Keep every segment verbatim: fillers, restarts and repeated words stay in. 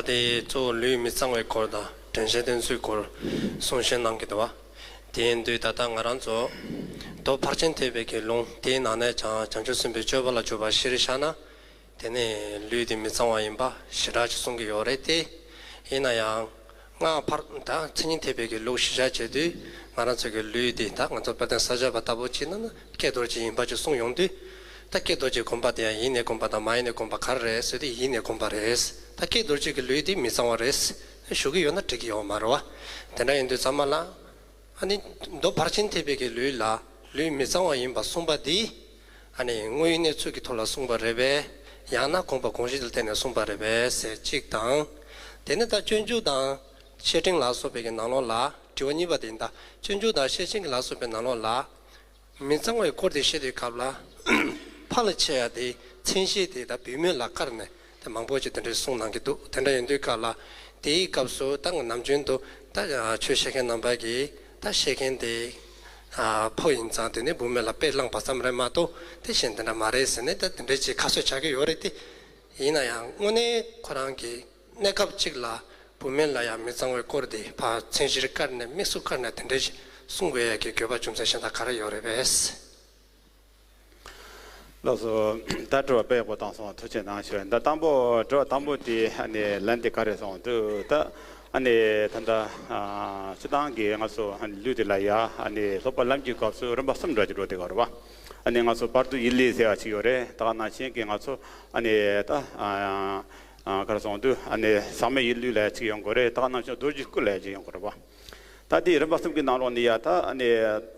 དེ་གཙོ་བོ་ལུས་མི་གཙང་བའི་སྐོར་དང་དྲན་ཤེས་བསྟེན་ཚུལ་སྐོར་གསུང་བཤད་གནང་གི་འདུག་བ། དེ་ཡིན་དུས་ད་ལྟ་ང་རང་ཚོ་མདོ་ཕར་ཕྱིན་ཐེག་པའི་གི་ལུང་དེའི་ནང་ནས་ཀྱང་བྱང་ཆུབ་སེམས་དཔའི་སྤྱོད་པ་ལ་འཇུག་པ་གཞིར་བཞག་ན། དེ་ནས་ལུས་དེ་མི་གཙང་བ་ཡིན་པ་ཞེ་དྲག་ཅིག་གསུང་གི་ཡོད་རེད་དེ། ཡིན་ན་ཡང་། སྔགས་ཕར་ད་མཚན་ཉིད་ཐེག་པའི་གི་ལུགས་གཞི་བཞག་བྱས་དུས་ང་རང་ཚོ་གི་ལུས་དེ་ད་ང་ཚོ་དཔལ་ལྡན་ས་སྐྱ་པ་ལྟ་བུ་བྱས་ན་ན་ཀྱེ་རྡོ་རྗེ་ཡིན་པ་ཅིག་གསུངས་ཡོང་དུས། ད་ཀྱེ་རྡོ་རྗེ་བསྒོམ་པ་དེ་ཡང་ཡིད་ནས་བསྒོམ་པ་དང་མ་ཡིན་ནས་བསྒོམ་པ་ག་རེ་རེད་ཟེར་དུས་ཡིད་ནས་བསྒོམ་པ་རེད། ད་ཀྱེ་རྡོ་རྗེ་གི་ལུས་དེ་མི་གཙང་བ་རེད་ཞུ་གི་ཡོད་ན་འགྲིག་གི་ཡོད་མ་རེད་བ། དེ་འདྲ་ཡིན་དུས་ཚང་མ་ལ། ཨ་ནི། མདོ་ཕར་ཕྱིན་ཐེག་པའི་གི་ལུགས་ལ་ལུས་མི་གཙང་བ་ཡིན་པ་གསུངས་པ་འདི། ཨ་ནི་དངོས་ཡོད་གནས་ཚུལ་གྱི་ཐོག་ལ་གསུངས་པ་རེད་པས། ཡང་ན་དགོངས་པ་དགོངས་གཞི་དེ་ལ་བརྟེན་ནས་གསུངས་པ་རེད་པས་ཟེར་གཅིག་དང་། དེ་ནས་ད་སྤྱོད་འཇུག་དང་། བཤེས་སྤྲིང་ལ་སོགས་པའི་གི་ནང་ལོགས་ལ་དྲི་བ་གཉིས་པ་དེ་ཡིན་ད། སྤྱོད་འཇུག་དང་བཤེས་སྤྲིང་གི་ལ་སོགས་པའི་ནང་ལོགས་ལ། མི་གཙང་བའི་སྐོར་དེ་བཤད་དུས་སྐབས་ལ། ཕར་ལ་ཆེ་ཡ་དེ་མཚན་གཞི་དེ་ད་བུད་མེད་ལ་བཀར་ནས་དེ་མང་པོ་ཅིག་དེ་འདྲའི་གསུངས་གནང་གི་འདུག་དེ་འདྲ་ཡིན་དུས་སྐབས་ལ། དེའི་སྐབས་སུ་ད་ནམ་རྒྱུན་དུ་ད་ཆོས་བཤད་མཁན་རྣམ་པ་གིས་ད་བཤད་མཁན་དེ་ཕོ་ཡིན་ཙང་དེ་ནི་བུད་མེད་ལ་དཔེ་བླངས་པ་ཙམ་རེད་མ་གཏོགས་དེ་བཞིན་དེ་འདྲ་མ་རེད་ཟེར་ནས་ད་དེ་འདྲའི་ཅིག་ཁ་གསོ་བྱ་གི་ཡོད་རེད་དེ། ཡིན་ན་ཡང་དངོས་གནས་ཁོ་རང་གི་གནས་སྐབས་གཅིག་ལ་བུད་མེད་ལ་ཡང་མི་གཙང་བའི་སྐོར་དེ་ཕར་མཚན་གཞིར་བཀར་ནས་དམིགས་སུ་བཀར་ནས་དེ་འདྲའི་ཞིག་གསུང་དགོས་ཡ་གི་དགོས་པ་བྱུང་ཚེ་གཞན་དག་ག་རེ་ཡོད་རེད་པས། ལགས་སོ། ད་དྲི་བ་དཔེ་ཡག་པོ་བཏང་སོང་། ཐུགས་རྗེ་གནང་ཞུ། ད་དང་པོ་དྲི་བ་དང་པོ་དེ་ཨ་ནི་ལན་དེ་ག་རེ་སོང་དུས་ད་ཨ་ནི་ད་ལྟ་སྤྱི་བཏང་གི་ང་ཚོ་ཨ་ནི་ལུས་དེ་ལ་ཡ་ཨ་ནི་སློབ་པ་ལམ་གྱི་སྐབས་སུ་རིམ་པ་གསུམ་འདྲ་ཅིག་འགྲོ་དེ་ག་རེད་བ། ཨ་ནི་ང་ཚོ་བར་དུ་ཡིད་ལུས་ཟེར་བ་ཅིག་ཡོད་རེད། ད་ག་ནང་བཞིན་གྱི་ང་ཚོ་ཨ་ནི་ད་ག་རེ་སོང་དུས་ཨ་ནི་ཟག་མེད་ཡིད་ལུས་ལ་ཡ་ཅིག་ཡོང་དགོས་རེད། ད་ག་ནང་བཞིན་རྡོ་རྗེ་སྐུ་ལ་ཡ་ཅིག་ཡོང་དགོས་རེད་བ། ད་དེའི་རིམ་པ་གསུམ་གྱི་ནང་ལོགས་ནས་ཡ་ད་ཨ་ནི་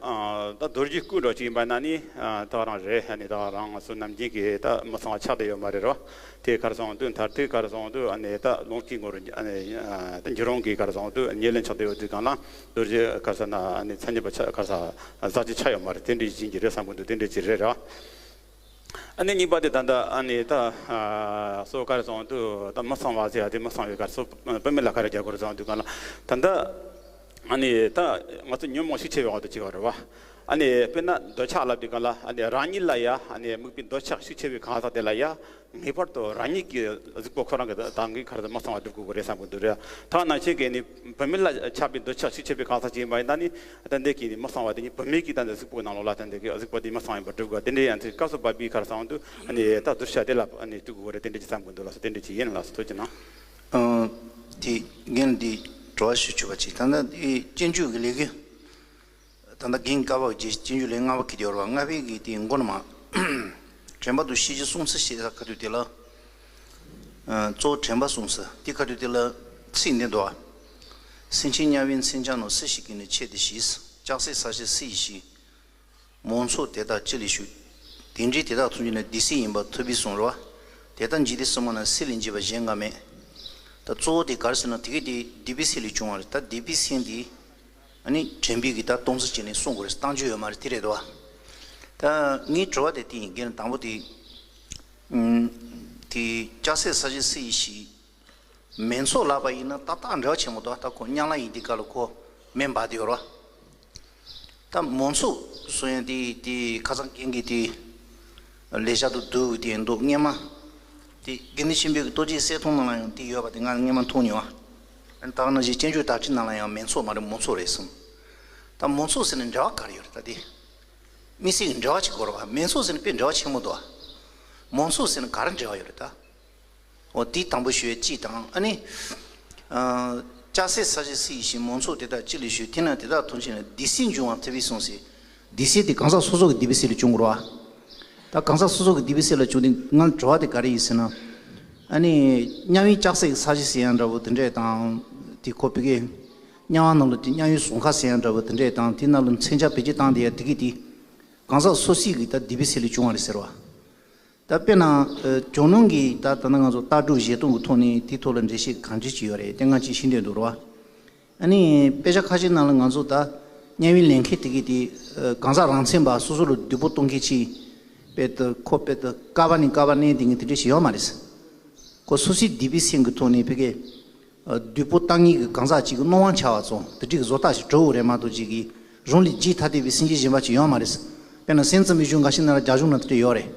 ཨ་ད་རྡོ་རྗེ་སྐུ་འདྲ་ཅིག་ཡིན་པ་ན་ནི་ཨ་ད་རང་རེད། ཨ་ནི་ད་རང་སོ་ནམ་རྒྱུན་གྱི་ད་མི་གཙང་བ་ཆགས་བསྡད་ཡོད་མ་རེད་རོ། དེ་ག་རེ་སོང་དུས་མཐར་ཐུག་ག་རེ་སོང་དུས་ཨ་ནི་ད་ལོངས་སྐུའི་ངོ་བོར་ཨ་ནི་ད་འགྱུར་རུང་གི་ག་རེ་སོང་དུས་ཉེར་ལེན་ཆགས་བསྡད་ཡོད་དུས་གང་ལ་རྡོ་རྗེ་ག་རེ་ཟེར་ན་ཨ་ནི་མཚན་ཉིད་པ་ཆགས་ག་རེ་ཟེར་ཟག་བཅས་ཆགས་ཡོད་མ་རེད། དེ་འདྲའི་ཡིན་གྱི་རེད་བསམ་གྱི་འདུག་དེ་འདྲའི་ཅིག་རེད་ར། ཨ་ནི་གཉིས་པ་དེ་ད་ལྟ་ཨ་ནི་ད་ཨ་སོ་ག་རེ་སོང་དུས་ད་མི་གཙང་བ་ཟེར་ཡ་དེ་མི་གཙང་བའི་ག་རེ་སོ་བུད་མེད་ལ་ག་རེ་རྒྱག་དགོས་རེད་སོང་དུས་གང་ལ་ད་ལྟ་ཨ་ནི་ད་ང་ཚོ་ཉོན་མོངས་ཤུགས་ཆེ་བའི་འོག་ཏུ་སྐྱེ་བ་རེད་བ། ཨ་ནི་དཔེར་ན་འདོད་ཆགས་ལབ་དུས་གང་ལ་ཨ་ནི་རང་ཉིད་ལ་ཡ་ཨ་ནི་དམིགས་པའི་འདོད་ཆགས་ཤུགས་ཆེ་བའི་གང་ཟག་དེ་ལ་ཡ་ངེས་པར་དུ་རང་ཉིད་ཀྱི་གཟུགས་པོ་ཁོ་རང་གི་དང་གི་ག་རེ་མི་གཙང་བ་སྒྲུབ་དགོས་རེད་བསམ་གི་འདུག་རེད། ད་ནང་བཞིན་གྱི་ནི་བུད་མེད་ལ་ཆགས་པའི་འདོད་ཆགས་ཤུགས་ཆེ་བའི་གང་ཟག་ཅིག་ཡིན་པ་ཡིན་ན་ནི། ད་འདི་གི་ནི་མི་གཙང་བ་དེ་ཉིད་བུད་མེད་ཀྱི་ད་འདི་གཟུགས་པོའི་ནང་ལོགས་ལ་ད་འདི་གི་གཟུགས་པོ་དེ་མི་གཙང་བ་ཡིན་པར་སྒྲུབ་དགོས། དེ་འདྲའི་ཡང་ཚིག་སྐབས་སུ་བབས་པའི་ག་རེ་སོང་དུས་ཨ་ནི་ད་གདུལ་བྱ་དེ་ལ་ཨ་ནི་ལྟོས་དགོས་རེད། དེ་འདྲ་ཅིག་བསམ་གི་འདུག་ལགས་སོ། དེ་འདྲ་ཅིག་ཡིན་ལགས་སོ། ཐུགས་རྗེ་གནང་། ཨ། དེ་རྒན་འདི་དྲི་བ་ཞུ་ཆོག་པ་ཅིག་ད་ལྟ་དེ་སྤྱོད་འཇུག་གི་ལས་འགུལ་ད་ལྟ་རྒན་བཀའ་བབས་ཀྱི་སྤྱོད་འཇུག་ལས་ལྔ་པ་གི་དེ་ཡོད་རེད་བ། ལྔ་པའི་གི་དེ་མགོ་ནས་མར་དྲན་པ་དང་ཤེས་བྱའི་སྲུང་བརྩི་ཞེས་ཁ་ཐུག་དེ་ལ། ཨ། གཙོ་བོ་དྲན་པ་སྲུང་བརྩི་དེ་ཁ་ཐུག་དེ་ལ་ཚིག་འདི་འདུག་བ། སེམས་ཅན་དམྱལ་བའི་མཚོན་ཆ་རྣམས། སུ་ཞིག་གིས་ནི་ཆེད་དུ་བྱས། ལྕགས་སྲེག་ས་གཞི་སུ་ཡིས་བྱས། མང་ཚོགས་དེ་དག་ཅི་ལས་བྱུང་། དེ་འདྲའི་དེ་དག་མཐོང་བྱུང་ན། སྡིག་སེམས་ཡིན་པར་ཐུབ་པས་གསུངས་རེད་བ། དེ་ལྟར་འཇིག་རྟེན་སྲིན་མོ་རྣམས། སྲེག་ལས་འཇིགས་པ་གཞན་འགའ་མེད། ད་གཙོ་བོ་དེ་ག་རེ་ཟེར་ན་དེ་གའི་དེ་སྡིག་པའི་སེམས་ལས་བྱུང་བ་རེད། ད་སྡིག་པའི་སེམས་དེ་ཨ་ནི་དྲན་པའི་གི་ད་སྟངས་འཛིན་བྱས་ནས་སྲུང་དགོས་རེད། བཏང་རྒྱུ་ཡོད་མ་རེད། དེ་རེད་དོ། ད་ངའི་དྲི་བ་དེ་དེ་ཡིན། རྒན་དང་པོ་དེ་ཨུམ་དེ་ལྕགས་སྲེག་ས་གཞི་སུ་ཡིས་བྱས། མང་ཚོགས་ལབ་པ་ཡིན་ན་ཏག་ཏག་འབྲེལ་བ་ཆེན་པོ་འདུག་ད་ཁོ་དམྱལ་བ་ཡིན་དུས་སྐབས་ལ་ཁོ་མེ་འབར་དུ་ཡོད་རེད་བ། ད་མང་ཚོགས་སུ་ཡང་དེ་དེ་ཁ་སང་རྒན་གྱིས་དེ་ལས་བྱ་དུ་བསྡུ་དེ་འདུག་སྔོན་མ་དེ་དགེ་འདུན་ཆོས་འཕེལ་གྱི་རྟོགས་བརྗོད་གསེར་ཐུང་ནང་ལ་ཡང་དེ་ཡོད་པ་དེ་ང་སྔོན་མ་མཐོང་མྱོང་བ། ད་ག་ནང་བཞིན་སྤྱོད་འཇུག་དར་ཁྲིད་ནང་ལ་ཡང་མང་ཚོགས་མ་རེད་མང་ཚོགས་རེད་གསུངས། ད་མང་ཚོགས་ཟེར་ནས་འབྲེལ་བ་ག་རེ་ཡོད་རེད། ད་དེ་དམིགས་བསལ་གྱི་འབྲེལ་བ་ཅིག་དགོས་རེད་བ། མང་ཚོགས་ཟེར་ནས་དཔེ་འབྲེལ་བ་ཆེན་པོ་འདུག་བ། མང་ཚོགས་ཟེར་ནས་ག་རེ་འབྲེལ་བ་ཡོད་རེད་ད། འོ་དེ་དང་པོ་ཞུ་ཡས་གཅིག་དང་ཨ་ནི། ཨ། ལྕགས་སྲེག་ས་གཞི་སུ་ཡིས་བྱས། མང་ཚོགས་དེ་དག་ཅི་ལས་བྱུང་། དེ་རྣམས་དེ་དག་མཐོང་བྱུང་ན། སྡིག་སེམས་འབྱུང་བར་ཐུབ་པས་གསུངས་ཟེར། སྡིག་སེམས་དེ་གང་ཟག་སོ་སོ་གི་སྡིག་པའི་སེམས་ལས་བྱུང་དགོས་རེད་བ། ད་གང་ཟག་སོ་སོ་གི་སྡིག་པའི་སེམས་ལ་བྱུང་དེ་ང་ལ་དྲི་བ་དེ་ག་རེ་ཡིན་ཟེར་ན། ཨ་ནི། དམྱལ་བའི་ལྕགས་སྲེག་ས་གཞི་ཟེར་ཡ་འདྲ་བོ་དེ་འདྲས་དང་། དེ་ཁོ་བི་གའི། དམྱལ་བ་ནང་ལ་དེ་དམྱལ་བའི་ཟོང་ཁ་ཟེར་ཡ་འདྲ་བོ་དེ་འདྲས་དང་དེ་ནང་ལ་མཚོན་ཆ་བེད་སྤྱོད་བཏང་དེ་ཡ་དེ་གི་དེ། གང་ཟག་སོ་སོའི་གི་ད་སྡིག་པའི་སེམས་ལས་བྱུང་བ་རེད་ཟེར་བ། ད་དཔེར་ན། ཨ། ཇོ་ནང་གི་ད་ད་ནང་ང་ཚོ་ལྟ་གྲུབ་བཞེད་སྟངས་ཀྱི་ཐོག་ནས་དེའི་ཐོག་ལ་འགྲེལ་བཤད་གང་འདྲ་ཅིག་ཡོད་རེད་དེ་ང་ཅིག་ཤེས་འདོད་འདུག་རེད་བ། ཨ་ནི་དཔེ་ཆ་ཁ་ཤས་ནང་ལ་ང་ཚོ་ད་དམྱལ་བའི་ལས་མཁན་དེ་གི་དེ། ཨ། གང་ཟག་རང་མཚན་པ་སོ་སོ་ལ་བདུད་པོ་གཏོང་མཁན་ཅིག་དཔེ་ད་ཁོ་དཔེ་ད་ཀ་བ་ནས་ཀ་བ་གནས་དེ་གི་དེ་འདྲ་ཞིག་ཡོད་མ་རེད། ཁོ་སོ་སོའི་སྡིག་པའི་སེམས་ཀྱི་ཐོག་ནས་བི་གའི། ཨ། བདུད་པོ་བཏང་མཁན་གྱི་གང་ཟག་ཅིག་གི་སྣང་བ་འཆར་བ་ཙམ་དེ་འདྲའི་བཟོ་ལྟ་ཞིག་གྲུབ་ཡོད་རེད་མ་གཏོགས་ཅིག་གི་རང་ལས་བརྒྱུད་ཐ་དད་པའི་སེམས་ཅན་གཞན་པ་ཅིག་ཡོད་མ་རེད། དཔེར་ན་སེམས་ཙམ་པའི་གཞུང་འགའ་ཤས་ནང་ལ་རྒྱ་གཞུང་ནང་དེ་འདྲ་ཡོད་རེད།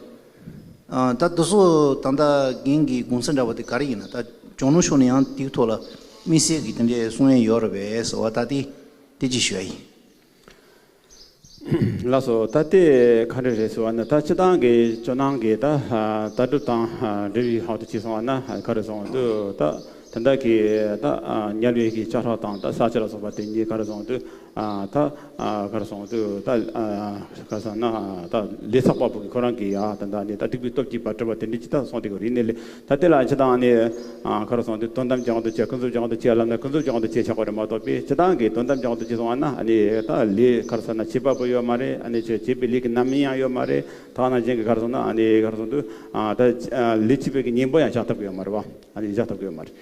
ཨ། ད་འདི་ཚོ་ད་ལྟ་རྒན་གྱི་དགོངས་ཚུལ་འདྲ་བོ་དེ་ག་རེ་ཡིན་ན། ད་ ལྗོངས་ནོར་ཕྱོགས་ནས་ཡང་དེའི་ཐོག་ལ་དམིགས་བསལ་གྱི་དེ་འདྲའི་གསུང་ཡས་ཡོད་རེད་པས་ཟེར་བ་ད་ལྟའི་དེ་ཅིག་ཞུ་ཡ་ཡིན། ལགས་སོ། ད་ལྟའི་ག་འདྲ་རེད་ཟེར་བ་ནི་ད་སྤྱི་བཏང་གི་ཇོ་ནང་གི་ད་ལྟ་གྲུབ་དང་འབྲེལ་བའི་ཧོག་ཏུ་ཅིག་སོང་བ་ན་ག་རེ་སོང་དུས་ད་ད་ལྟ་གི་ད་དམྱལ་བའི་གི་ལྕགས་ཧྲག་དང་ད་ས་ཆ་ལ་སོགས་པ་དེ་གཉིས་ག་རེ་སོང་དུས། ཨ་ད་ཨ་ག་རེ་སོང་དུས་ད་ཨ་ག་རེ་སོང་ན་ད་ལས་ཚོགས་པ་པོ་གི་ཁོ་རང་གི་ཡ་ད་ད་ནི་ད་སྡིག་པའི་སྟོབས་ཀྱིས་བ་གྲུབ་པ་དེ་འདྲ་ཅི་ད་སོང་དེ་གི་རིག་གནས་ལས་ད་དེ་ལ་ཅི་ད་ནི་ཨ་ག་རེ་སོང་དུས་དོན་དམ་རྒྱང་དུ་བྱས་ཀུན་རྫོབ་རྒྱང་དུ་བྱས་ལབ་ན་ཀུན་རྫོབ་རྒྱང་དུ་བྱས་ཆགས་པ་རེད་མ་གཏོགས་པས་ཅི་ད་གི་དོན་དམ་རྒྱང་དུ་བྱས་སོང་བ་ན་ཨ་ནི་ད་ལས་ག་རེ་སོང་ན་བྱེད་པ་པོ་ཡོད་མ་རེད། ཨ་ནི་ཅི་བྱེད་པའི་ལས་ཀྱི་རྣམ་སྨིན་ཡང་ཡོད་མ་རེད། ད་ནང་བཞིན་གི་ག་རེ་སོང་ན་ཨ་ནི་ག་རེ་སོང་དུས་ཨ་ད་ལས་བྱེད་པའི་གི་གཉེན་པོ་ཡང་བཞག་ཐུབ་ཀྱི་ཡོད་མ་རེད་བ། ཨ་ནི་བཞག་ཐུབ་ཀྱི་ཡོད་མ་རེད།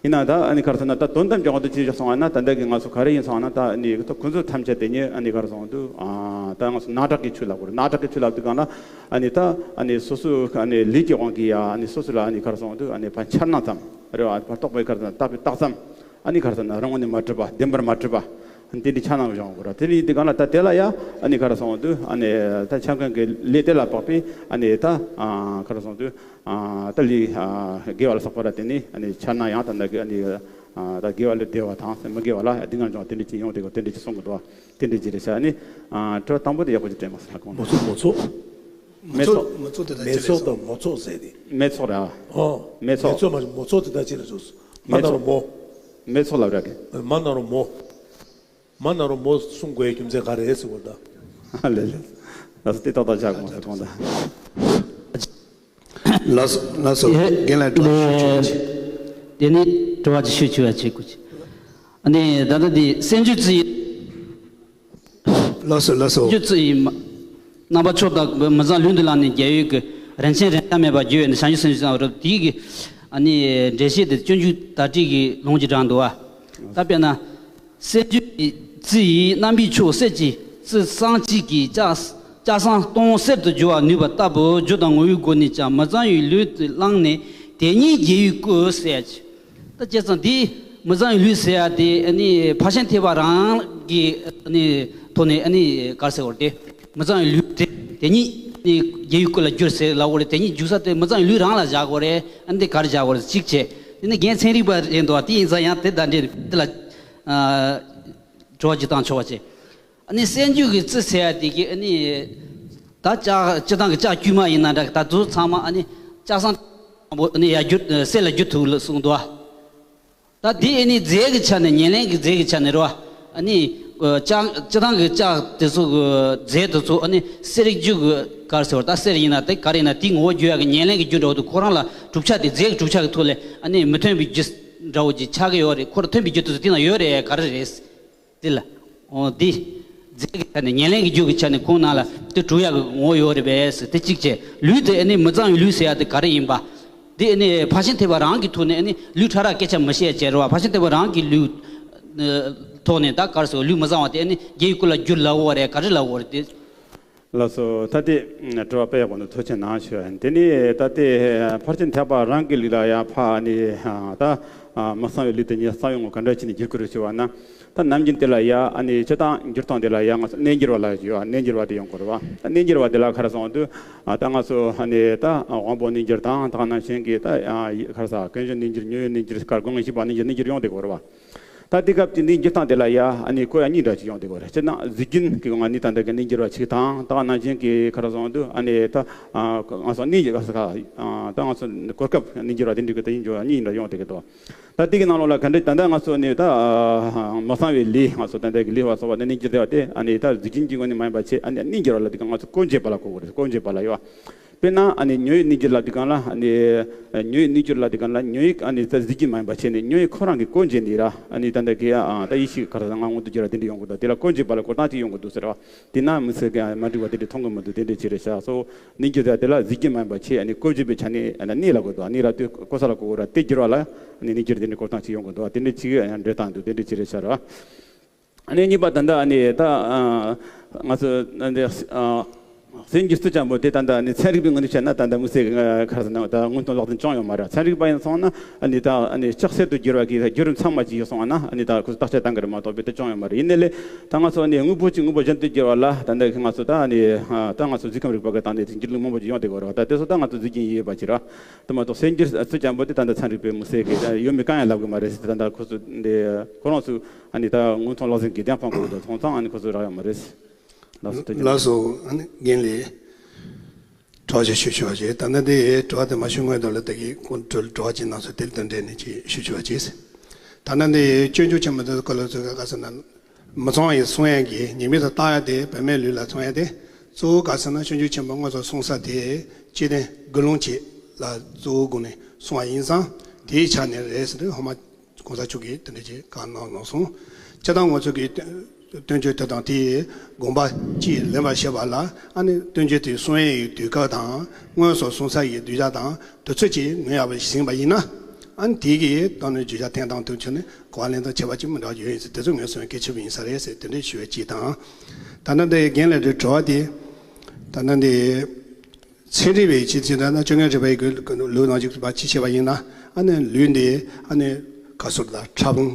ཡིན་ན་ད་ཨ་ནི་ག་རེ་ཟེར་ན་ད་དོན་དམ་རྒྱང་དུ་ཅི་ཞིག་སོང་བ་ན་ད་ལྟ་གི་ང་ཚོ་ག་རེ་ཡིན་སོང་བ་ན་ད་ཨ་ནི་ད་ཀུན་རྫོབ་ཐམས་ཅད་དེ་ཉིད་ཨ་ནི་ག་རེ་ཟེར་དུས་ཨ་ད་ང་ཚོ་སྣང་གྲགས་ཀྱི་ཆོས་ལབ་དགོས་རེད། སྣང་གྲགས་ཀྱི་ཆོས་ལབ་དུས་གང་ལ་ཨ་ནི་ད་ཨ་ནི་སོ་སོ་ཨ་ནི་ལུས་ཀྱི་དབང་གིས་ཡ་ཨ་ནི་སོ་སོ་ལ་ཨ་ནི་ག་རེ་ཟེར་དུས་ཨ་ནི་ཕར་འཆར་སྣང་ཙམ་རེད་བ། ཕར་རྟོག་པའི་ག་རེ་ཟེར་ན་རྟག་པའི་རྟགས་ཙམ་ཨ་ནི་ག་རེ་ཟེར་ན་རང་ངོས་ནས་མ་གྲུབ་པ་བདེན་པར་མ་གྲུབ་པ་དེ་འདྲའི་འཆར་སྣང་བྱུང་དགོས་རེད། དེ་ནི་དེ་གང་ལ་ད་དེ་ལ་ཡ་ཨ་ནི་ག་རེ་ཟེར་དུས་ཨ་ནི་ད་འཆར་མཁན་གྱི་ལས་དེ་ལ་དཔག་པའི་ཨ་ནི་ད་ག་རེ་ཟེར་དུས། ཨ་ད་ལས་ཨ་དགེ་བ་ལ་སོགས་པ་ལ་བརྟེན་ནས་ཨ་ནི་འཆར་སྣང་ཡང་ད་ལྟ་གི་ཨ་ནི་ཨ་ད་དགེ་བ་ལས་བདེ་བ་དང་མི་དགེ་བ་ལ་སྡུག་བསྔལ་འབྱུང་བ་དེ་འདྲ་ཅིག་ཡོང་དེ་གོ་དེ་འདྲ་ཅིག་གསུང་གི་འདུག་བ། དེ་འདྲ་ཅིག་རེད་ཤག་ཨ་ནི་ཨ་དྲི་བ་དང་པོ་དེ་ཡག་པོ་ཅིག་དྲན་མ་སོང་ལ་གོང་མོ་ཚོ་མོ་ཚོ། མེ་ཚོགས། མེ་ཚོགས་དེ་ད་མེ་ཅི་རེད་ཚོགས་སོང་། དང་མོ་ཚོགས་ཟེར་དེ། མེ་ཚོགས་ར། ཨོ། མེ་མེ་ཚོགས། ཚོགས་མ་མོ་ཚོགས་དེ་ད་ཅི་རེད་སོང་། མ་མེ་ན་རོ་ཚོགས། མོ། མེ་ཚོགས་ལབ་ར་གི། མ་ན་རོ་མོ། མ་ན་རོ་མོ་གསུང་དགོས་རྒྱུ་མཚན་ག་རེ་ཟེར་བ་ད། ལེ་ལེ། ད་སོ་དེ་ཏག་ཏག་ཆགས་གོང་ཟེར་གོང་ད། ལགས་སོ་ལགས་སོ། ཡེ། རྒན་ལགས་དྲི་བ་ཞུ་ཆོག་ཡ་ཅིག་དེ་ནས་དྲི་བ་ཅིག་ཞུ་ཆོག་ཡ་ཅིག་གོ་ཅིག་ཨ་ནི་ད་ལྟ་དེ་སེམས་རྒྱུད་རྩི་ཡི། ལགས་སོ་ལགས་སོ། སེམས་རྒྱུད་རྩི་ཡི་མ། རྣམ་པ་མཆོག་དང་མི་གཙང་ལུས་འདི་ལ་ནི་རྒྱལ་བའི་གི་རིན་ཆེན་རིན་ཐང་མེད་པར་བརྗོད་ཡོད་ནི་བྱང་ཆུབ་སེམས་རྒྱུད་ཙམ་རབ་དེའི་གི་ཨ་ནི་འགྲེལ་བཤད་དེ་སྤྱོད་འཇུག་བརྡ་བྲིས་ཀྱི་ལུང་གཅིག་དྲངས་འདུག་བ། ད་དཔེར་ན། སེམས་རྒྱུད་ཀྱི་རྩི་ཡིས་རྣམ་པའི་མཆོག་གསེར་གྱི་རྩི་སྲང་གཅིག་གིས་ལྕགས་ལྕགས་སྲང་སྟོང་གསེར་དུ་བསྒྱུར་བར་ནུས་པ་ལྟ་བུ་རྒྱུ་དང་ངོ་བོའི་སྒོ་ནས་ཀྱང་མི་གཙང་བའི་ལུས་དེ་བླངས་ནས་དེ་ཉིད་རྒྱལ་བའི་སྐུ་ཟེར་ཡ་ཅིག་ད་བྱས་ཙང་འདི་མི་གཙང་བའི་ལུས་ཟེར་ཡ་དེ་ནི་ཕར་ཕྱིན་ཐེག་པ་རང་གི་ནི་ཐོག་ནས་ནི་ག་རེ་ཟེར་བ་རེད་དེ། མི་གཙང་བའི་ལུས་དེ་དེ་ཉིད་ནི་རྒྱལ་བའི་སྐུ་ལ་བསྒྱུར་ཟེར་ལབ་དགོས་རེད། དེ་ཉིད་བསྒྱུར་ས་དེ་མི་གཙང་བའི་ལུས་རང་ལ་བཞག་དགོས་རེད། ཨ་ནི་དེ་ག་རེ་བཞག་དགོས་རེད་གཅིག་བྱས། དེ་ནི་རྒན་ཚན་རིག་པ་རེད་འདུག་བ། དེ་ཡིན་ཙང་ཡང་དེ་ད་འདྲེ་དེ་ལ་ཨ་དྲི་བ་ཅིག་བཏང་ཆོག་པ་བྱས། ཨ་ནི་སེམས་རྒྱུད་ཀྱི་རྩི་ཟེར་ཡ་དེ་གི་ཨ་ནི་ད་ལྕགས་སྤྱིར་བཏང་གི་ལྕགས་དཀྱུས་མ་ཡིན་ན་འདྲ་གི་ད་དུ་ཚང་མ་ཨ་ནི་ལྕགས་སྲང་ཨ་ནི་ཡར་བསྒྱུར་གསེར་ལ་བསྒྱུར་ཐུབ་ལ་གསུངས་འདུག་བ། ད་དེ་ཨ་ནི་རྫས་ཀྱི་ཆ་ནས་ཉེར་ལེན་གྱི་རྫས་ཀྱི་ཆ་ནས་རེད་བ། ཨ་ནི་ལྕགས་སྤྱིར་བཏང་གི་ལྕགས་དེ་ཚོ་གི་རྫས་དེ་ཚོ་ཨ་ནི་གསེར་རྒྱུ་གི་ག་རེ་ཟེར་བ་ད་གསེར་ཡིན་ན་དེ་ག་རེ་ཡིན་ན་དེ་ངོ་བོ་བསྒྱུར་ཡ་གི་ཉེར་ལེན་གྱི་རྒྱུ་འདྲ་བོ་དེ་ཁོ་རང་ལ་གྲུབ་ཆ་དེ་རྫས་ཀྱི་གྲུབ་ཆ་གི་ཐོག་ལས་ཨ་ནི་མི་མཐུན་པའི་རྒྱུ་འདྲ་བོ་ཅིག་ཆགས་ཀྱི་ཡོད་རེད། ཁོ་རང་མཐུན་པའི་རྒྱུ་དེ་ཚོ་དེ་ན་ཡོད་རེད་ག་རེ་རེད། དེ་ལ། འོ་འདི། རྫས་ཀྱི་ཆ་ནས་ཉེར་ལེན་གྱི་རྒྱུ་གི་ཆ་ནས་ཁོང་ནང་ལ་དེ་གྲུབ་ཡག་གི་ངོ་བོ་ཡོད་རེད་པས་ཟེར་དེ་གཅིག་བྱས། ལུས་དེ་ཨ་ནི་མི་གཙང་བའི་ལུས་ཟེར་ཡ་དེ་ག་རེ་ཡིན་པ། འདི་ཨ་ནི་ཕར་ཕྱིན་ཐེག་པ་རང་གི་ཐོག་ནས་ཨ་ནི་ལུས་ཕྲ་རགས་སྐད་ཆ་མི་བཤད་བྱས་རེད་བ། ཕར་ཕྱིན་ཐེག་པ་རང་གི་ལུས། ཐོག་ནས་ད་ག་རེ་ཟེར་ལུས་མི་གཙང་བ་དེ་ཨ་ནི་རྒྱལ་བའི་སྐུ་ལ་བསྒྱུར་ལབ་དགོས་རེད་ག་རེ་ལབ་དགོས་རེད་དེ། ལགས་སོ། ད་ལྟའི་དྲི་བ་དཔེ་ཡག་པོ་འདུག་ཐུགས་རྗེ་གནང་ཞུ། དེ་ནས་ད་ལྟའི་ཕར་ཕྱིན་ཐེག་པ་རང་གི་ལུགས་ལ་ཡང་ཕ་ནི་ད་མི་གཙང་བའི་ལུས་དེ་ཉིད་གཙང་བའི་ངོ་ག་འདྲ་བྱས་ནས་བསྒྱུར་དགོས་རེད་ཞུ་བ་ན། ད་ནམ་རྒྱུན་དེ་ལ་ཡ་ཨ་ནི་སྤྱིར་བཏང་འགྱུར་སྟངས་དེ་ལ་ཡ་ང་ཚོ་གནས་འགྱུར་བ་ལ་ཡོད་ཨ་གནས་འགྱུར་བ་དེ་ཡོང་དགོས་རེད་བ། ད་གནས་འགྱུར་བ་དེ་ལ་ག་རེ་སོང་དུས་ད་ང་ཚོ་ཨ་ནི་ད་དབང་པོ་གནས་འགྱུར་དང་ད་ག་ནང་བཞིན་གྱི་ད་ག་རེ་ཟ་ཀུན་འབྱུང་གནས་འགྱུར་ཉོན་མོངས་གནས་འགྱུར་སྐར་དགུང་ལྔ་བཞི་པ་གནས་འགྱུར་གནས་འགྱུར་ཡོང་བསྡད་དགོས་རེད་བ། ད་དེ་སྐབས་ཀྱི་འདི་འགྱུར་སྟངས་དེ་ལ་ཡ་ཨ་ནི་བཀོད་ཡ་གཉིས་འདྲ་ཅིག་ཡོང་བསྡད་ཀྱི་ཡོད་རེད། སྤྱིར་ན་གཟུགས་རྒྱུན་གྱི་ངང་ནས་ད་ལྟ་གི་གནས་འགྱུར་བ་གཅིག་དང་ད་ག་ནང་བཞིན་གྱི་ག་རེ་ཟེར་དུས་ཨ་ནི་ད་ང་ཚོ་གནས་ཀྱི་ག་ས་ག་ད་ང་ཚོ་གོ་སྐབས་གནས་འགྱུར་བ་དེ་འདྲ་གི་ད་ཡིན་འགྱུར་བ་གཉིས་འདྲ་ཡོང་བསྡད་ཀྱི་འདུག་ད་དེ་གི་ནང་ལོགས་ལ་ག་འདྲ་ད་ལྟ་ང་ཚོ་ནི་ད་མ་གཙང་བའི་ལས་ང་ཚོ་ད་ལྟ་གི་ལས་པ་སོགས་པ་ནི་གནས་འགྱུར་བསྡད་པ་དེ་ཨ་ནི་ད་གཟུགས་རྒྱུན་གྱི་ངང་ནས་མ་ཡིན་པ་བྱས་ཨ་ནི་གནས་འགྱུར་བ་ལ་དེ་ག་ང་ཚོ་སྐོར་འབྱེད་པ་ལ་གོ་དགོས་རེད། སྐོར་འབྱེད་པ་ལ་ཡོད། དཔེར་ན་ཨ་ནི་ཉོན་མོངས་གནས་འགྱུར་ལབ་དུས་སྒང་ལ་ཨ་ནི་ཉོན་མོངས་གནས་འགྱུར་ལབ་དུས་སྒང་ལ་ཉོན་མོངས་ཨ་ནི་ད་གཟུགས་རྒྱུན་མ་ཡིན་པ་བྱས་ནས་ཉོན་མོངས་ཁོ་རང་གི་སྐོར་འབྱེད་ནི་ར་ཨ་ནི་ད་ལྟ་གི་ཨ་ད་ཡེ་ཤེས་ག་རེ་ཟ་ང་མངོན་དུ་གྱུར་བ་དེ་འདྲ་ཡོང་གི་འདུག་དེ་ལ་སྐོར་འབྱེད་པ་ལ་སྐོར་སྟངས་དེ་ཡོང་གི་འདུག་ཟེར་བ། དེ་ན་མི་ཚེ་གི་མ་འགྲིག་པ་དེ་འདྲ་མཐོང་གི་མི་འདུག་དེ་འདྲ་ཅིག་རེད་ཤག་སོ་གནས་འགྱུར་དེ་ལ་གཟུགས་རྒྱུན་མ་ཡིན་པ་བྱས་ཨ་ནི་སྐོར་འབྱེད་པའི་ཆ་ནས་ཨ་ནི་གནས་ལ་དགོས་འདུག་ཨ་ནི་ར་དུས་གོ་ས་ལ་གོ་གོ་ར་དེ་འགྱུར་བ་ལ་ཨ་ནི་གནས་འགྱུར་དེ་འདྲ་སྐོར་སྟངས་ཅིག་ཡོང་གི་འདུག་དེ་འདྲ་ཅིག་འགྲེལ་སྟངས་འདུག་དེ་འདྲ་ཅིག་རེད་ཤག་ར། ཨ་ནི་གཉིས་པ་ད་ལྟ་ཨ་ནི་ད་ང་ཚོ་ཨ་འདི་ཨ་ གསར་འགྱུར་རྩུབ་རྐྱང་པོ་དེ་ད་ལྟ་ཨ་ནི་ཚན་རིག་པའི་ངོས་ནས་བཤད་ན་ད་ལྟ་དམིགས་བསལ་གྱི་ང་ག་རེ་ཟེར་ན་ད་སྔོན་ཐོན་གློག་འཛིན་བྱུང་ཡོད་མ་རེད། ཚན་རིག་པ་ཡིན་སོང་ན་ཨ་ནི་ད་ཨ་ནི་ལྕགས་གསེར་དུ་བསྒྱུར་བ་གི་བརྒྱུད་རིམ་ཚང་མ་ཅིག་ཡོད་སོང་ན་ཨ་ནི་ད་ཁོ་ཚོ་བརྟག་དཔྱད་བཏང་གི་རེད་མ་གཏོགས་དཔེ་དེ་བྱུང་ཡོད་མ་རེད། ཡིན་ནའི་ལས་ད་ང་ཚོ་ཨ་ནི་དངོས་པོ་གཅིག་དངོས་པོ་གཞན་དུ་བསྒྱུར་བ་ལ་ད་ལྟ་ང་ཚོ་ད་ཨ་ནི་ད་ང་ཚོ་གཟིགས་སྐྱོང་རིག་པ་གི་སྟེང་ནས་འགྱུར་ལྡོག་མང་པོ་ཅིག་ཡོང་བསྡད་ཀྱི་ཡོད་རེད་བ། ད་དེ་ཚོ་ད་ང་ཚོ་གཟིགས་ཀྱིན་ཡོད་པ་ཅིག་རེད། དེ་མ་གཏོགས་གསར་འགྱུར་རྩུབ་རྐྱང་པོ་དེ་ད་ལྟ་ཚན་རིག་པའི་དམིགས་བསལ་གྱི་ཡོད་མེད་གང་ཡང་ལབ་གི་མ་རེད། ད་ལྟ་ཁོ་ཚོ་འདི་ཁོ་རང་ཚོ་ཨ་ནི་ད་སྔོན་ཐོན་གློག་འཛིན་གྱི་གདན་འཕང་སྐོར་དུ་སོང་ཙང་ཨ་ནི་ཁོ་ཚོ་རག་ཡོད་མ་རེད། ལགས་སོ། ཐུགས་རྗེ་ཆེ། ལགས་སོ། ཨ་ནི་རྒན་ལགས་དྲི་བ་ཅིག་ཞུ་ཞུ་བ་བྱེད། ད་ནི་འདི་དྲི་བ་དེ་མ་ཞུ་སྔོན་དུ་ལ་ད་གི་ཁོང་དྲི་བ་ཅིག་གནང་སོང་། དེ་དང་འབྲེལ་ནས་ཅིག་ཞུ་ཞུ་བ་བྱེད། ད་ནི་འདི་སྤྱོད་འཇུག་ཆེན་མོ་དེ་ཚོ་ག་ལ་ཚོད་ག་ག་ཟེར་ན་མི་ཚང་ཡི་གསུང་ཡ་གི་ཉེས་དམིགས་དང་བརྟག་ཡ་དེ་བུད་མེད་ལུས་ལ་ཚང་ཡ་དེ་གཙོ་བོ་ག་ཟེར་ན་སྤྱོད་འཇུག་ཆེན་མོ་སྔོན་ཚོ་གསུང་ས་དེ་སྤྱི་དོན་དགུ་ལོང་ཅིག་ལ་གཙོ་བོ་དགོངས་ནས་གསུང་བ་ཡིན་ཙང་དེའི་ཆ་ནས་རེད་ཟེར་དུས་ཧོ་མ། གོང་ས་མཆོག་གིས་དེ་འདྲ་ཅིག་བཀའ་གནང་གནང་སོང་། སྤྱིར་བཏང་ང་ཚོ་གི་བསྟན་བསྟན་བཅོས་དེ་དང་དེའི་དགོངས་པ་ཅིག་ལེན་པར་བྱེད་པ་ལ་ཨ་ནི་བསྟན་བཅོས་དེ་གསུང་ཡས་ཡི་དུས་སྐབས་དང་སྔོན་སོང་གསུང་ས་ཡི་གདུལ་བྱ་དང་དུས་ཚོད་ཅིག་ངོས་ཡག་པ་ཞིག་ཟིན་པ་ཡིན་ན་ཨ་ནི་དེ་གི་ད་ནི་བརྗོད་བྱ་འཐེན་སྟངས་དུས་ཚོད་ནི་གོ་བ་ལེན་སྟངས་ཁྱད་པར་ཅིག་མི་འདྲ་བ་ཡོད་ཡིན་ཟེར་དེ་ཚོ་ངོས་སོང་གལ་ཆེ་བ་ཡིན་ས་རེད་ཟེར་དེ་འདྲ་ཞུ་བའི་ཅིག་དང་། ད་ནི་འདི་རྒན་ལགས་འདི་དྲི་བ་དེ་ད་ནི་འདི། ཚན་རིག་པའི་ཆེད་དུ་ད་ལྟ་སྤྱོད་ངན་རིག་པའི་ལུགས་ནང་བཞིན་པ་ཅིག་བྱས་པ་ཡིན་ན་ཨ་ནི་ལུས་འདི་ཨ་ནི་ག་ཟེར་ད་ཕྲ་ཕུང་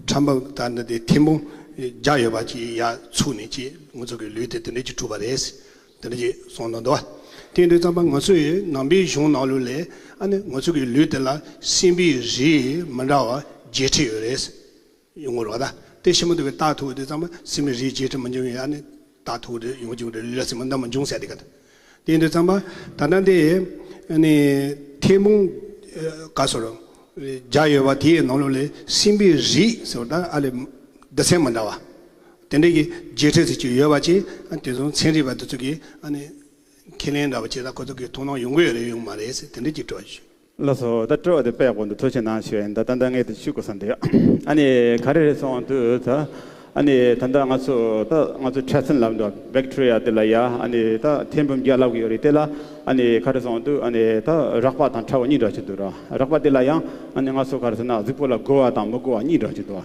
ཕྲ་ཕུང་ད་ནི་དེ་ཐེར་འབུམ་བརྒྱ་ཡོད་པ་ཅིག་ཡར་ཚུགས་ནས་ཅིག་ང་ཚོ་གི་ལུས་དེ་དེ་འདྲ་ཅིག་གྲུབ་པ་རེད། དེ་འདྲ་ཅིག་གསུངས་གནང་འདུག་བ། དེ་འདྲ་ཙམ་པ་ང་ཚོ་ཡི་ནང་པའི་གཞུང་ནང་ལོགས་ལས་ཨ་ནི་ང་ཚོ་གི་ལུས་དེ་ལ་སྲིན་པོའི་རིགས་མི་འདྲ་བ་བརྒྱད་ཁྲི་ཡོད་རེད། ཡོང་གི་རེད་བ། ད་དེ་ཞིབ་མོ་དེ་བས་བརྟག་ཐུབ་དུས་ཙམ་པ་སྲིན་མོའི་རིགས་བརྒྱད་ཁྲི་མི་འབྱུང་ཡ་ནི་བརྟག་ཐུབ་དུས་ཡོང་འབྱུང་རེད། ལུས་ལ་སྲིན་མོ་རྣམས་འབྱུང་ཟེར་དེ་ག་དེ་ཡིན་དུས་ཙམ་པ་ད་ལྟ་འདི་ནི་ཐེར་འབུམ་ག་ཟེར་བརྒྱ་ཡོད་པ་དེའི་ནང་ལོགས་ལས་སྲིན་པོའི་རིགས་ཟེར་བ་ད་ཨ་ལས་སྡེ་ཚན་མི་འདྲ་བ་དེ་འདྲ་གི་བརྒྱད་ཁྲི་ཟེར་གྱི་ཡོད་པ་ཅིག་ཨ་དེ་ཚོ་ཚན་རིག་པ་དེ་ཚོ་གིས་ཨ་ནི་ཁས་ལེན་འདྲ་བ་བྱས་ད་ཁོ་ཚོ་གིས་ཐུགས་སྣང་ཡོང་གི་ཡོད་རེད་ཡོང་མ་རེད་ཟེར་དེ་འདྲ་ཅིག་དྲི་བ་ཞུ། ལགས་སོ། ད་དྲི་བ་དེ་དཔེ་ཡག་པོ་འདུག་ཐུགས་རྗེ་གནང་ཞུ་ཡིན། ད་ད་ལྟ་ངས་དེ་ཞུ་དགོས་བསམ་འདུག་ཨ་ནི་ག་རེ་རེད་གསུངས་དུས་ད་ཨ་ནི་ད་ལྟ་ང་ཚོ་ད་ང་ཚོ་འཕྲལ་སེལ་ལབ་འདུག་བེག་ཊི་རི་ཡ་དེ་ལ་ཡ་ཨ་ནི་ད་ཐེར་འབུམ་བརྒྱ་ལབ་གི་ཡོད་རེད། དེ་ལ་ཨ་ནི་ག་རེ་གསུངས་དུས་ཨ་ནི་ད་རགས་པ་དང་ཕྲ་བ་གཉིས་འདྲ་ཅིག་འདུག་ར། རགས་པ་དེ་ལ་ཡང་ཨ་ནི་ང་ཚོ་ག་རེ་ཟེར་ན་གཟུགས་པོ་ལ་དགོས་པ་དང་མི་དགོས་པ་གཉིས་འདྲ་ཅིག་འདུག་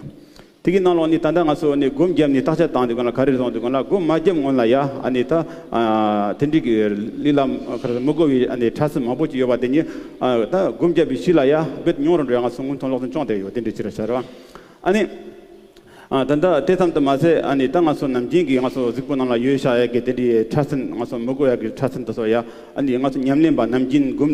དེ་གི་ནང་ལོགས་ནས་ད་ལྟ་ང་ཚོ་ནི་སྒོམ་བརྒྱབ་ནས་བརྟག་དཔྱད་བཏང་དུས་སྒང་ལ་ག་རེ་རེད་གསུངས་དུས་སྒང་ལ་སྒོམ་མ་བརྒྱབ་སྔོན་ལ་ཡ་ཨ་ནི་ད་ཨ་དེ་འདྲའི་གི་རླུང་ལམ་ག་རེ་མི་དགོས་པའི་ཨ་ནི་འཕྲལ་སེལ་མང་པོ་ཅིག་ཡོད་པ་དེ་ཉིད་ཨ་ད་སྒོམ་བརྒྱབ་པའི་ཤུལ་ལ་ཡ་རྦད་ཉུང་རུ་འགྲོ་ཡ་ང་ཚོ་སྔོན་ཐོན་གློག་འཛིན་སྐྱོང་བསྡད་ཡོད། དེ་འདྲའི་ཕྱིར་ཤར་བ་ཨ་ནི་ཨ་ད་ལྟ་དེ་ཙམ་དུ་མ་ཟད་ཨ་ནི་ད་ང་ཚོ་ནམ་རྒྱུན་གྱི་ང་ཚོ་གཟུགས་པོ་ནང་ལ་ཡོད་བཞག་ཡ་གི་དེ་འདྲའི་འཕྲལ་སེལ་ང་ཚོ་མི་དགོས་ཡ་གི་འཕྲལ་སེལ་དེ་ཚོ་ཡ། ཨ་ནི་ང་ཚོ་ཉམས་ལེན་པ་ནམ་རྒྱུན་སྒོམ་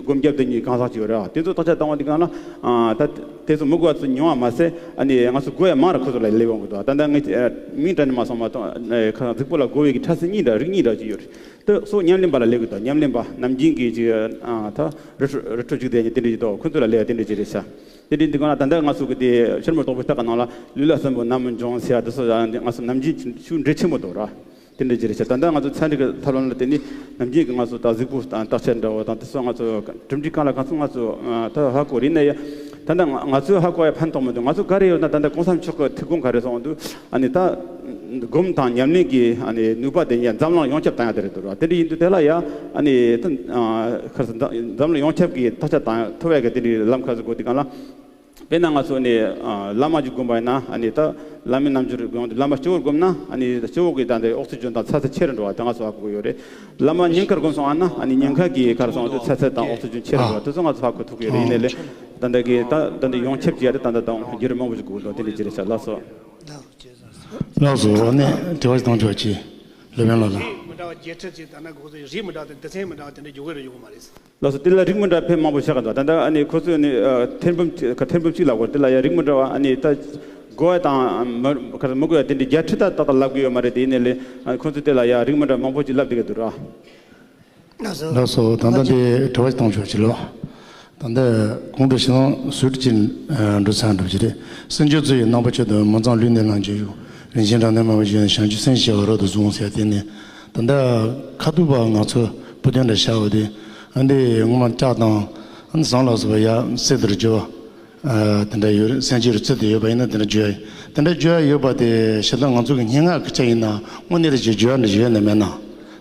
སྒོམ་རྒྱབ་དེ་ཉིད་གང་ཟག་ཅིག་ཡོད་རེད། དེ་ཚོ་བརྟག་དཔྱད་བཏང་བ་དེ་གང་ལ་ཨ་ད་དེ་ཚོ་མི་དགོས་པ་ཚོ་ཉུང་བ་མ་ཟད་ཨ་ནི་ང་ཚོ་དགོས་ཡ་མང་ར་ཁོ་ཚོ་ལ་སླེབས་ཡོང་གི་འདུག་ད་ལྟ་ངས་མིང་དྲན་ནས་མ་སོང་མ་གཏོགས་ཁ་གཟུགས་པོ་ལ་དགོས་པའི་གི་འཕྲལ་སེལ་གཉིས་འདྲ་རིགས་གཉིས་འདྲ་ཅིག་ཡོད་རེད། དེ་སོགས་ཉམས་ལེན་པ་ལ་སླེབས་གི་འདུག་ཉམས་ལེན་པ་ནམ་རྒྱུན་གྱི་ཅིག་ཨ་ད་རི་ཁྲོད་རི་ཁྲོད་བཅུག་དེ་ཉིད་དེ་འདྲ་ཅིག་འདུག་ཁོ་ཚོ་ལ་སླེབས་ཡ་དེ་འདྲ་ཅིག་རེད་ཤག་དེ་འདྲའི་འདི་གང་ལ་ད་ལྟ་ང་ཚོ་གི་དེ་ཤར་མོ་དོག་པའི་རྟགས་ཀྱི་ནང་ལ་ལུས་ལ་སྲིན་པོ་ནམ་འབྱུང་ཟེར་ཡ་དེ་ཚོ་ང་ཚོ་ནམ་རྒྱུན་ཤུགས་འབྲེལ་ཆེན་པོ་འདུག་ར། དེ་འདྲ་ཅིག་རེད་ཤག་ད་ལྟ་ང་ཚོ་ཚན་རིག་གི་ཐབས་ལམ་ལ་བརྟེན་ནས་ནམ་རྒྱུན་གྱི་ང་ཚོ་ད་གཟུགས་པོ་དང་བརྟག་དཔྱད་འདྲ་བོ་དང་དེ་ཚོ་ང་ཚོ་གྲུབ་འབྲས་གང་ལ་གང་འཚམ་ང་ཚོ་ད་ཧ་གོ་རེད་ན་ཡ། ད་ལྟ་ང་ང་ཚོས་ཧ་གོ་ཡ་ཕན་ཐོགས་མི་འདུག་ང་ཚོ་ག་རེ་ཡོད་ན་ད་ལྟ་གོང་ས་མཆོག་གི་ཐུགས་དགོངས་ག་རེ་གསུངས་འདུག་ཨ་ནི་ད་སྒོམ་དང་ཉམས་ལེན་གྱི་ཨ་ནི་ནུས་པ་དེ་ཡ་འཛམ་གླིང་ཡོངས་ཁྱབ་བཏང་ཡ་དེ་རེད་འདུག་ར། དེ་འདྲ་ཡིན་དུས་དེ་ལ་ཡ་ཨ་ནི་ད་ཁ་ས་འཛམ་གླིང་ཡོངས་ཁྱབ་ཀྱི་བརྟག་དཔྱད་བཏང་ཐུབ་ཡ་གི་དེ་འདྲའི་ལམ་ཁ་ཟིག་དགོས་དུས་གང་ལ། དཔེར་ན་ང་ཚོ་ནི་ཨ་བླ་མ་ཅིག་དགོངས་པ་ཡིན་ན་ཨ་ནི་ད་བླ་མའི་རྣལ་འབྱོར་དགོངས་ཏེ་བླ་མ་སྤྱི་བོར་བསྒོམས་ན་ཨ་ནི་སྤྱི་བོ་གི་ད་ལྟའི་ཨོག་སི་ཇན་དང་ཚ་ཚད་ཆེ་རུ་འགྲོ་བ་དེ་ང་ཚོ་ཧ་གོ་གི་ཡོད་རེད། བླ་མ་སྙིང་གར་བསྒོམས་སོང་ཨ་ན་ཨ་ནི་སྙིང་ག་གི་གར་སོང་དུས་ཚ་ཚད་དང་ཨོག་སི་ཇན་ཆེ་རུ་འགྲོ་བ་དེ་ཚོ་ང་ཚོ་ཧ་གོ་ཐུབ་གི་ཡོད་རེད། ཡིན་ནའི་ལས་ད་ལྟ་གི་ད་ད་ལྟ་ཡོངས་ཁྱབ་ཀྱི་ཡ་རེད། ད་ལྟ་དང་རྒྱུ་རེད་མང་པོ་ཞིག་དགོས་འདུག་དེ་འདྲ་ཅི་རེད་ཤག་ལགས་སོ། ལགས་སོ། ཨ་ནི་དྲི་བ་ཞིག་བཏང་ཆོག་ཅིག་ལེ་བན་ལགས་ལ། མི་འདྲ་བ་བརྒྱད་ཁྲི་ཅིག་ད་ན་དགོས་ཚེ་རིགས་མི་འདྲ་བ་དང་སྡེ་ཚན་མི་འདྲ་བ་དེ་འདྲ་འཇོག་གི་རེད་ཡོད་གི་མ་རེད། ལགས་སོ། དེ་ལ་རིགས་མི་འདྲ་བ་ཕལ་མང་པོ་ཆགས་ཀྱི་འདུག་ད་ལྟ་ཨ་ནི་ཁོ་ཚོས་ནི་ཨ་ཐེར་འབུམ་གཅིག་ཁ་ཐེར་འབུམ་གཅིག་ལབ་དགོས། དེ་ལ་ཡང་རིགས་མི་འདྲ་བ་ཨ་ནི་ད་དགོས་པ་དང་མི་ཁ་མི་དགོས་པ་དེ་འདྲའི་བརྒྱ་ཁྲི་ད་ཏག་ཏག་ལབ་གི་ཡོད་མ་རེད། དེ་ཡིན་ནའི་ལས་ཨ་ཁོ་ཚོས་དེ་ལ་ཡང་རིགས་མི་འདྲ་བ་མང་པོ་ཅིག་ལབ་བསྡད་ཀྱི་འདུག་ར། ལགས་སོ། ལགས་སོ། ད་ལྟ་འདི་དྲི་བ་ཞིག་བཏང་ཆོག་ཅིག་ལོ། ད་ལྟ་གོང་དུ་ཞིག་ནང་ཟུར་གཅིག་འགྲོ་ཚར་འགྲོ་གི་རེད། སེམས་ཅན་ཚོ་ཡི་རྣམ་པ་ཆེ་དུ་མི་གཙང་ལུས་ནད་ལ་འཇུག་ཡུག་རིན་ཆེན་སྒྲ་ནི་མ་བུ་བཞིན་བྱང་ཆུབ་སེམས་ཞེས་པ་རབ་ཏུ་བཟུང་ཟེར་དེ་ནི། ད་ལྟ་ཁ་ཐུག་པ་ང་ཚོ་བུ་དོན་འདྲ་བྱ་བ་དེ་ཨ་འདི་ངོ་མ་ལྕགས་དང་ཨ་ནི་ཟངས་ལ་སོགས་པ་ཡ་གསེར་དུ་བསྒྱུར་བ། ཨ་དེ་འདྲ་ཡོད་རེད། སེམས་ཅན་རུ་ཚུད་དེ་ཡོད་པ་ཡིན་ན་དེ་འདྲ་བརྗོད་ཡ་ཡིན། དེ་འདྲ་བརྗོད་ཡ་ཡོད་པ་དེ་ཞེ་དྲག་ང་ཚོ་གི་སྙན་ངག་གི་ཆ་ཡིན་ན་དངོས་གནས་དེ་ཅིག་བརྗོད་ཡ་འདྲ་ཡོད་ནི་མེད་ན།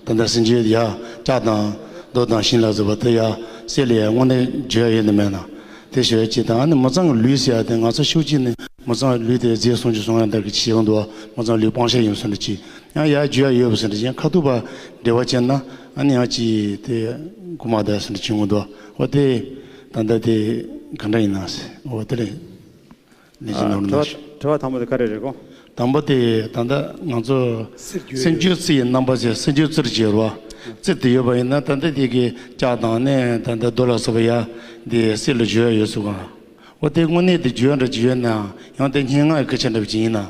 དེ་འདྲ་སེམས་ཅན་ཡ་ལྕགས་དང་རྡོ་དང་ཤིང་ལ་སོགས་པ་དེ་ཡ་གསེར་ལ་ཡ་དངོས་གནས་བརྗོད་ཡ་ཡོད་ནི་མེད་ན། དེ་ཞེ་པོ་ཅིག་དང་ཨ་ནི་མི་གཙང་གི་ལུས་ཟེར་ཡ་དེ་ང་ཚོ་ཤུགས་ཅིག་ནི་མི་གཙང་གི་ལུས་དེ་རྫས་སུམ་ཅུ་སོང་ཡ་འདྲ་གི་ཆེ་ཡོང་འདུག་མི་གཙང་ལུས་སྤང་བྱ་ཡིན་སོང་འདྲ་ཅིག་ཡང་ཡར་བརྗོད་ཡ་ཡོད་པ་ཟེར་ན་ཡང་ཁ་ཐུག་པ་འབྲེལ་བ་བྱས་ན་ཨ་ནི་ཡང་ཅིག་དེ་གོ་མ་ད་ཟེར་ན་བྱུང་གི་འདུག་འོ་དེ་ད་ལྟ་དེ་ག་འདྲ་ཡིན་ན་ཟེར། འོ་དེ་ལས་ལས་ཀྱི་ནོར་ན་ཞུ། དྲི་བ་དང་པོ་དེ་ག་རེ་རེད་གོ། དང་པོ་དེ་ད་ལྟ་ང་ཚོ་སེམས་བསྐྱེད་རྩི་ཡི་རྣམ་པ་ཟེར། སེམས་བསྐྱེད་རྩིར་བྱེད་རོགས། རྩིར་དེ་ཡོད་པ་ཡིན་ན་ད་ལྟ་དེ་གི་ལྕགས་དང་ནས་ད་ལྟ་རྡོ་ལ་སོགས་པ་ཡ་དེ་གསེར་ལ་བརྗོད་ཡ་ཡོད་ཚུལ་གང་། འོ་དེ་དངོས་གནས་དེ་བརྗོད་འདྲ་བརྗོད་ན་ཡང་དེ་སྙན་ངག་གི་སྐད་ཆ་འདྲ་བ་ཅིག་ཡིན་ན།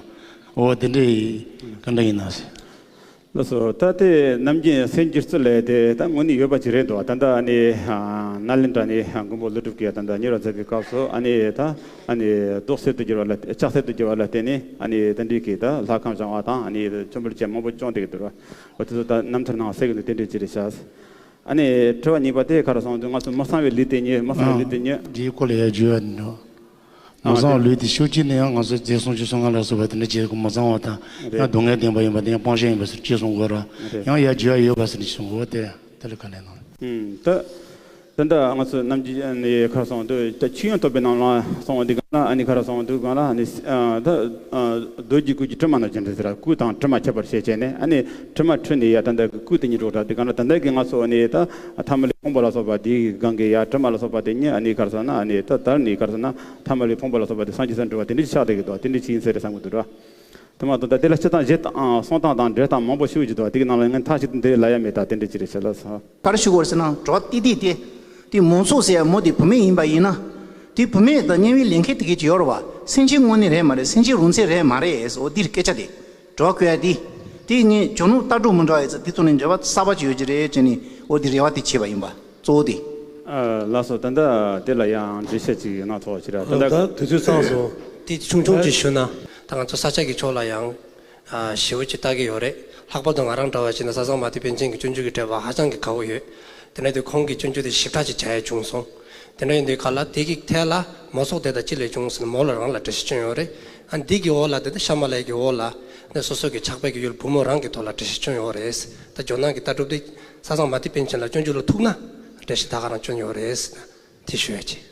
འོ་དེ་འདྲའི་ག་འདྲ་ཡིན་ན་ཟེར། ལགས་སོ། ད་དེ་ནམ་རྒྱུན་སེམས་བསྐྱེད་རྩི་ལས་དེ་ད་དངོས་གནས་ཡོད་པ་ཅིག་རེད་འདུག་ད་ལྟ་ཨ་ནི་ནཱ་ལེནྡྲ་ནས་མགོན་པོ་ཀླུ་སྒྲུབ་ཀྱིས་ད་ལྟ་གཉེར་བ་མཛད་པའི་སྐབས་སུ་ཨ་ནི་ད་ཨ་ནི་རྡོ་གསེར་དུ་བསྒྱུར་བ་ལ་ལྕགས་གསེར་དུ་བསྒྱུར་བ་ལ་བརྟེན་ནས་ཨ་ནི་དེ་འདྲའི་གི་ད་ལྷ་ཁང་བཞེངས་པ་དང་ཨ་ནི་བཅོམ་པ་ལ་སྤྱད་མང་པོ་བྱུང་བསྡད་ཀྱི་འདུག་འོ་དེ་ཚོ་ད་རྣམ་ཐར་ནང་གསལ་གྱི་འདུག་དེ་འདྲའི་ཅིག་རེད་ཤག་ཨ་ནི་དྲི་བ་གཉིས་པ་དེ་ག་རེ་སོང་དུས་ང་ཚོ་མི་གཙང་བའི་ལུས་དེ་ཉིད། མི་གཙང་བའི་ལུས་དེ་ཉིད། འདིའི་སྐོར་ལ་ཡང་བརྗོད་ཡ་འདུག་མི་གཙང་བའི་ལུས་དེ་ཤོག་གཅིག་ནས་ཡང་ང་ཚོ་རྫས་སུམ་ཅུ་སོ་ལྔ་ལ་སོགས་པ་དེ་འདྲ་བྱེད་དགོས། མི་གཙང་བ་དང་ཡང་སྡུག་བསྔལ་ལྡན་པ་ཡིན་པ་དེ་ཡང་སྤང་བྱ་ཡིན་པ་ཟེར་ཅེས་གསུང་དགོས་ར། ཡང་ཡར་བརྗོད་ཡ་ཡོད་པ་ཟེར་ནས་གསུང་དགོས་དེ་དེ་ལ་ག་ལས་གནང་། ད་ད་ལྟ་ང་ཚོ་ནམ་རྒྱུན་ནས་ག་རེ་སོང་དུས་ད་ཆོས་དབྱིངས་རྟོགས་པའི་ནང་ལ་སོང་བ་འདི་ག་ལ་ཨ་ནི་ག་རེ་སོང་དུས་ག་ལ་ཨ་ནི་ད་རྡོ་རྗེ་སྐུ་གྱི་དྲི་མ་ནང་བཞིན་རེད་ཟེར། སྐུ་དང་དྲི་མ་ཁྱད་པར་ཕྱེ་བྱས་ནས་ཨ་ནི་དྲི་མ་འཁྲུད་ནས་ཡ་ད་ལྟ་སྐུ་དེ་ཉིད་སྒྲོག་འདྲ་དེ་ག་ལ་ད་ལྟ་གི་ང་ཚོ་ཨ་ནི་ད་ཐ་མ་ལས་ཕོངས་པ་ལ་སོགས་པ་དེའི་སྒང་གི་ཡ་དྲི་མ་ལ་སོགས་པ་དེ་ཉིད་ཨ་ནི་ག་རེ་ཟེར་ན་ཨ་ནི་ད་དར་ནས་ག་རེ་ཟེར་ན་ཐ་མ་ལས་ཕོངས་པ་ལ་སོགས་པ་དེ་སངས་རྒྱས་སར་འགྲོ་བ་དེ་འདྲ་ཆགས་བསྡད་ཀྱི་འདུག་དེ་འདྲ་ཅིག་ཡིན་ཟེར་བསམ་གྱི་འདུག་ར། དེ་མ་གཏོགས་ད་དེ་ལ་སྤྱིར་བཏང་བཞེད་དང་གསུང་སྟངས་དང་འགྲེལ་སྟངས་མང་པོ་ཞུ་གི་འདུག་དེ་གི་ནང་ལ་ངས་མཐའ་གཅིག་ཏུ་འདི་ལ་ཡ་མེད་ད་དེ་འདྲ་ཅིག་རེད་ཤག་ལགས་སོ། ག་རེ་ཞུ་དགོས་རེད་ཟེར་ན་དྲི་བ་ཏིག་ཏིག་དེ། དེ་མོ་ཚོགས་ཟེར་ཡ་མོ་དེ་བུད་མེད་ཡིན་པ་ཡིན་ན། དེ་བུད་མེད་དང་དམྱལ་བའི་ལས་མཁན་དེ་གས་ཅིག་ཡོད་རེད་བ། སེམས་ཅན་དངོས་གནས་རེད་མ་རེད། སེམས་ཅན་རུང་ཚད་རེད་མ་རེད་ཟེར། འོ་འདིར་སྐད་ཆ་དེ། དྲི་བ་བཀོད་ཡ་དེ། དེ་ངས་ཇོ་ནང་ལྟ་གྲུབ་མི་འདྲ་བ་ཡོད་ཚད་དེ་ཚོ་ནས་འབྲེལ་བ་གསར་པ་ཅིག་ཡོད་ཀྱི་རེད་ཅེས་ནས་འོ་དེ་རེ་བ་དེ་བྱས་པ་ཡིན་པ་གཙོ་བོ་དེ། ཨ་ལགས་སོ། ད་ལྟ་དེ་ལ་ཡང་འགྲེལ་བཤད་ཅིག་གནང་ཐོག་ཅིག་ར། ད་ལྟ་ད་དུས་ཚོད་ཚང་སོང་། དེ་ཆུང་ཆུང་ཅིག་ཞུ་ན། ད་ང་ཚོ་ས་སྐྱ་གི་ཕྱོགས་ལ་ཡང་ཨ་ཞེ་པོ་ཅིག་ལྟ་གི་ཡོད་རེད། ལྷག་པར་དུ་ང་རང་འདྲ་བ་བྱས་ན་ས་བཟང་མ་ཏི་པཎ་ཆེན་གྱི་སྤྱོད་འཇུག་གི་འགྲེལ་པ་ཧ་ཅང་གི་དགའ་བོ་ཡོད། དེ་འདྲ་དུས་ཁོང་གི་སྤྱོད་འཇུག་དེ་ཞིབ་ཕྲ་ཅིག་བྱ་ཡ་བྱུང་སོང་། དེ་འདྲ་ཡིན་དུས་ག་ལ་དེ་གི་ཐད་ལ་མོ་ཚོགས་དེ་དང་ཅི་ལས་བྱུང་ཟེར་ན་མོ་ལ་རང་ལ་འགྲེལ་བཤད་བྱུང་ཡོད་རེད། ཨ་འདི་གི་འོག་ལ་དེ་ད་ཤ་མ་ལའི་གི་འོག་ལ་ནས་སོ་སོ་གི་ཕྱག་དཔེ་གི་ཡུལ་བུ་མོ་རང་གི་ཐོག་ལ་འགྲེལ་བཤད་བྱུང་ཡོད་རེད། ད་ཇོ་ནང་གི་ལྟ་གྲུབ་དེ་ས་བཟང་མ་ཏི་པཎ་ཆེན་ལ་སྤྱོད་འཇུག་ལ་ཐུག་ན་འགྲེལ་བཤད་ད་ག་རང་བྱུང་ཡོད་རེད། དེ་ཞུ་ཡ་ཅིག